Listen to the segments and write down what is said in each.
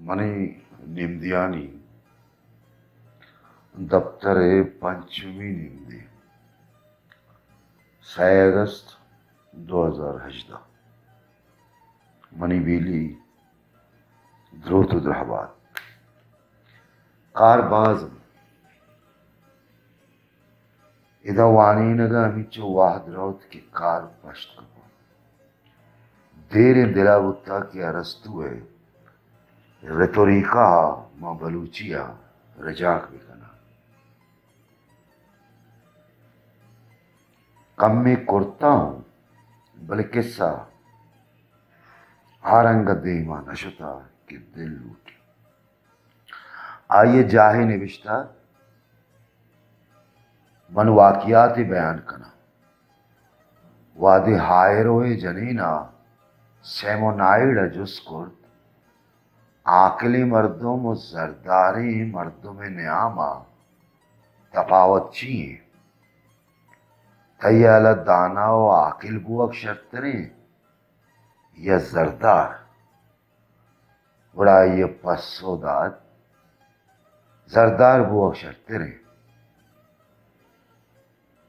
منی نمدیانی دپتر ءِ پنچمی نمدی، سئے اگست دو ہزار ہژدہ۔ منی بیلی دروت ءُ درہبات۔ کار باز انت۔ ادا وانینگ ءَ ہمینچو وہد روت کہ کار پشت کپاں۔ دیریں دل ءَ بوتگ کہ ارسطو ءِ ریتوریکا ءَ ما بلوچی ءَ رجانک بہ کناں۔ کمے کرتہ اوں، بلے کسہ آ رنگ ءَ دیم ءَ نہ شتہ کہ دل لوٹی۔ آئی ءِ جاہے نبشتہ، من واقعاتے بیان کناں۔ وہدے ہائرو ءِ جنین ءَ سیمونائیڈ ءَ جست کرت، عاقلیں مردم ءُ زرداریں مردم ءِ نیام ءَ تپاوت چی انت؟ تئی ہیال ءَ دانا ءُ عاقل بوگ شرتریں یا زردار؟ گڑا آئی ءَ پسو دات، زردار بوگ شرتریں،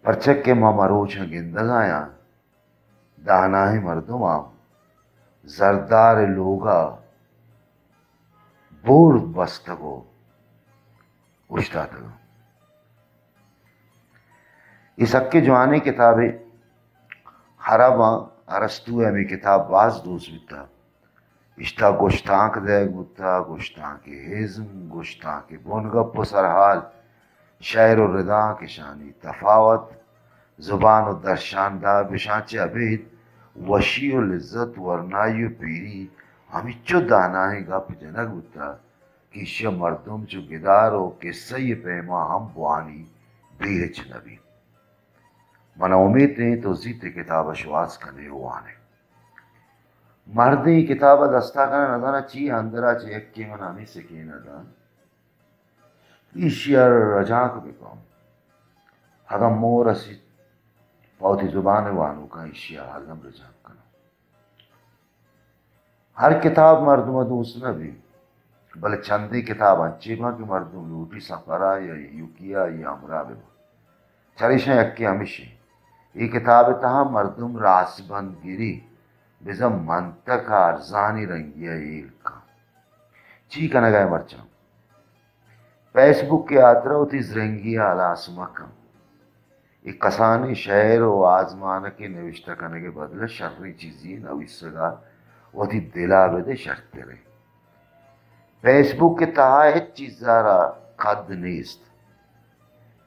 پرچا کہ ما مروچاں گندگ ءَ آں دانائیں مردماں زردار ءِ لوگ ءَ بورد بستگ ءُ اوشتاتگ اَنت۔ اے سکیں جوانیں کتابے۔ عرباں ارسطو ءِ ہمے کتاب باز دوست بوتگ۔ اشتا گشتانک دئیگ بوتگ، گشتانک ءِ ازم، گشتانک ءِ بنگپ ءُ سرحال، شئیر ءُ ردانک، اشانی تفاوت، زبان ءُ درشانداب، اشاں چہ ابید وشی ءُ لذت، ورنائی ءُ پیری، ہمینچو دانائیں گپ جنگ بوتگ کہ ایشی ءَ مردم چو گدار ءُ کسہ ءِ پیما ہم بوانی بے ہچ نہ بیت۔ من ءَ امیت اِنت تو زیت اے کتاب ءَ شوہاز کن ئے ءُ وان ئے۔ مردم اے کتاب ءَ دست ءَ کن اَنت، نہ زاناں چی اندر ءَ چہ یکے من ہمے سکین ءَ دنت، ایشی ءَ رجانک بہ کن۔ اگاں موہ رسیت، پہ وتی زبان ءِ وانوکاں ایشی ءَ الم رجانک کن اَنت۔ ہر کتاب مردم ءَ دوست نہ بیت، بلے چندے کتاب انچیں باں کہ مردم لوٹی سفر ءَ یا ایوکی ءَ آئی ءِ ہمراہ بہ باں۔ چریشاں یکے ہمیش اِنت، اے کتاب ءِ تہا مردم راسبندگری، بزاں منطق ءَ ارزانی رنگی ءَ ہیل کن۔ چی کنگ ءَ ئے مرچاں؟ فیس بک ءِ ہاترا وتی زرنگی ءَ ہلاس مکن۔ اے کسانیں شئیر ءُ آزمانکے نبشتہ کنگ ءِ بدل ءَ شریں چیزے نویسگ ءَ وتی دل ءَ بدئے، شرتر اِنت۔ فیس بک ءِ تہا ہچ چیز ءَ را قد نیست۔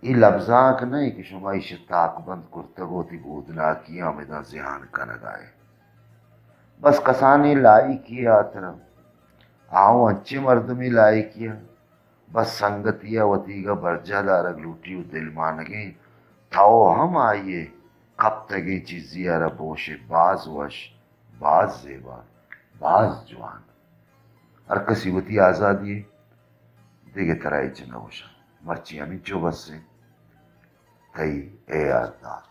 اے لبزانک نہ اِنت کہ شما ایشی ءَ تاکبند کرتگ ءُ وتی گودناکیاں ہمدا زیان کنگ ءَ ئے۔ بس کسانیں لائکی ءِ ہاترا، آ اوں انچیں مردمے لائکی ءَ بس سنگتی ءَ وتیگ ءَ برجاہ دارگ لوٹی ءُ دلمانگیں تو ہم آئی ءِ کپتگیں چیزے ءَ را بوش ئے، باز وش، باز زیبا، باز جوان۔ ہر کسی وتی آزادی ءَ، دگہ ترا ہچ نہ گوشاں۔ مرچی ہمینچو بس اِنت۔ تئی اے آر داد۔